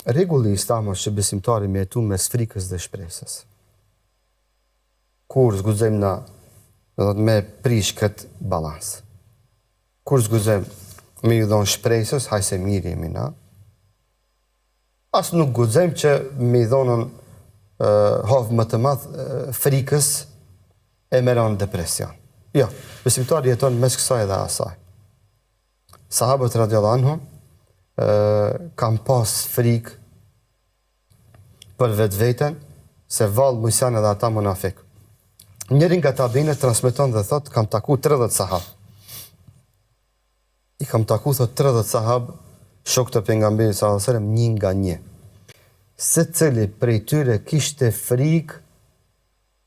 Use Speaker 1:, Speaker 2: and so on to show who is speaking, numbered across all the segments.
Speaker 1: Rregulli i Islamit është që besimtari me jetu mes frikës dhe shpresës. Kurrë s'guxojmë na, do thotë me prish këtë balans. Kurrë s'guxojmë me ju dhonë shpresës, haj se mirë jemi na. As nuk guxojmë që me i dhonën hov më të madh frikës e me ra në depresion. Jo, besimtari jeton mes kësaj dhe asaj. Sahabët radiallahu anhum kanë pas frikë për vetveten se vallë mos janë edhe ata munafik. Njëri nga tabiinët transmeton dhe thotë kam taku 30 sahab. I kam taku thotë 30 sahab shokë të pejgamberit sallallahu alajhi wasallam një nga një. Secili prej tyre kishte frikë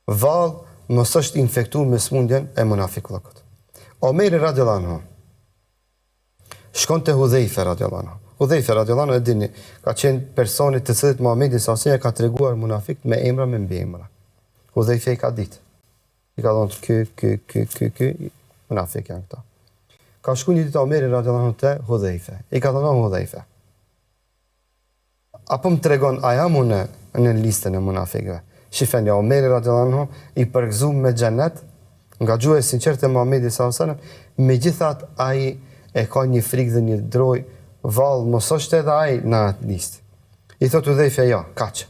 Speaker 1: vallë mos është infektu me smundjen e munafikllëkut. Omeri radiallahu anhu shkon te Hudhejfe radiallahu anhu. Hudhejfe radiallahu anhu e dini, ka qenë personi të cilit Muhamedi sallallahu alajhi wasallam ka treguar munafikt me emra me mbiemra. Hudhejfe i ka ditë. I ka thonë ky ky ky ky ky munafik janë këta. Ka shku një ditë Omeri radiallahu anhu te Hudhejfe. I ka thonë Hudhejfe. A po më tregon a jam unë në listën e munafikëve? Shifeni, Omeri radiallahu anhu i përgëzum me xhenet nga gjuha e sinqertë e Muhamedit sallallahu alejhi ve sellem, megjithatë ai e ka një frikë dhe një drojë, vallë mos është edhe ai në atë listë. I thotë Hudhejfja, jo, kaq.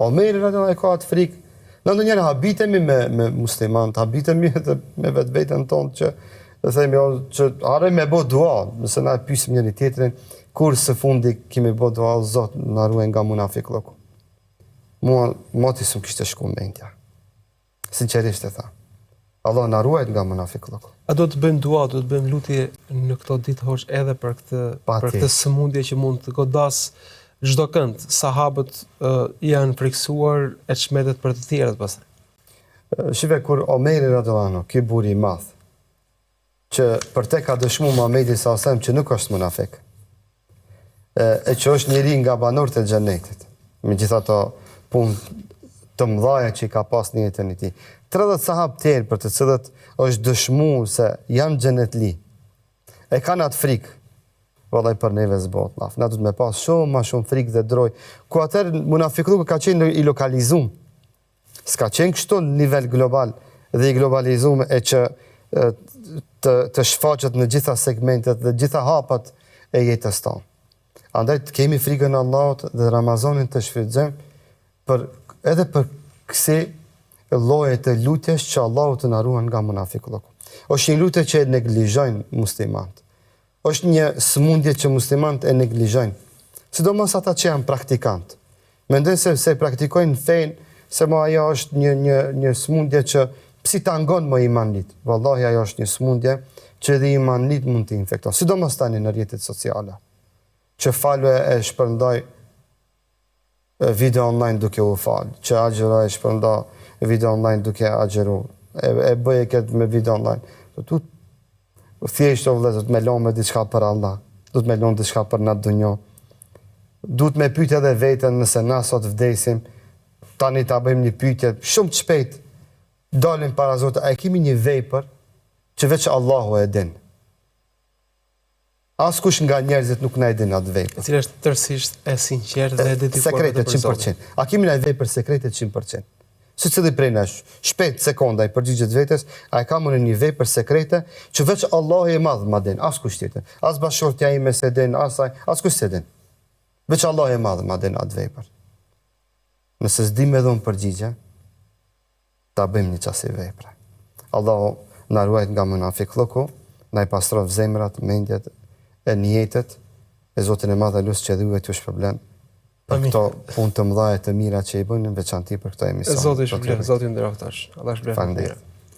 Speaker 1: Omeri radiallahu anhu e ka atë frikë. Na ndonjëherë habitemi me me muslimanët, habitemi edhe me vetveten tonë që dhe themi o, që harrojmë me bo dua, nëse na e pyesim njëri tjetrin, kur së fundi kemi bo dua, Zot na ruaj nga munafikllëku. Mua moti s'm kishte shku mendja. Sinqerisht e them. Allah na ruajt nga munafikllëku.
Speaker 2: A do të bëjmë dua, do të bëjmë lutje në këto ditë hoxhë edhe për këtë për këtë sëmundje që mund të godasë çdo kënd. Sahabët uh, janë frikësuar e ç'mbetet për të tjerët
Speaker 1: pastaj. Shife kur Omeri radiallahu anhu, ky burrë i madh, që për te ka dëshmu Muhamedi sallallahu alajhi wasallam që nuk është munafik. E, e që është njeri nga banorët e xhenetit. Megjithatë punë të mëdha që i ka pas në jetën e tij. 30 sahab tjerë për të cilët është dëshmu se janë xhenetli. E kanë atë frikë. Vallai për neve s'bohet llaf. Na duhet me pas shumë ma shumë frikë dhe drojë. Ku atëherë munafikllëku ka qenë i lokalizum. S'ka qenë kështu në nivel global dhe i globalizum e që të, të shfaqet në gjitha segmentet dhe gjitha hapat e jetës tonë. Andaj të kemi frikën e Allahut dhe Ramazanin të shfrytëzojmë për edhe për kësi lloje të lutjesh që Allahu të na ruan nga munafikllëku. Është një lutje që e neglizhojnë muslimanët. Është një sëmundje që muslimanët e neglizhojnë, sidomos ata që janë praktikantë. Mendojnë se se praktikojnë fenë, se mo ajo është një një një sëmundje që s'i tangon më imanlit. Vallahi ajo është një sëmundje që edhe imanlit mund t'i infekton, sidomos tani në rrjetet sociale, që falu e shpërndaj video online duke u fal, që agjëro e shpërnda video online duke agjëru, e, e bëje këtë me video online. Po tu thjesht o vëllezër me lonë diçka për Allah, duhet me lonë diçka për në dunjo. Duhet me pyet edhe veten nëse na sot vdesim, tani ta bëjmë një pyetje shumë të shpejt. Dalim para Zotit, a e kemi një vepër që veç Allahu e din? Askush nga njerëzit nuk na e din atë
Speaker 2: vepër. E cila është tërësisht e sinqertë dhe e
Speaker 1: dedikuar Sekrete 100%. A kemi naj vepër sekrete 100%? Secili prej nesh, shpejt sekonda i përgjigjet vetes, a e kam unë një vepër sekrete që veç Allahu i madh ma din, askush tjetër. As bashkëshortja ime s'e din, as ai, askush s'e din. Veç Allahu i madh ma din atë vepër. Nëse s'di me dhon përgjigje, ta bëjmë një qasi vepre. Allahu na ruajt nga munafikllëku, na i pastroftë zemrat, mendjet e nijetet, e Zotin e Madh e lus që edhe juve t'ju shpërblen për këto punë të mëdha e të mira që i bëni, në veçanti për këto
Speaker 2: emisione. Zoti ju shpërbleftë, Zoti ju nderoftë. Allah shpërbleftë.
Speaker 1: Faleminderit.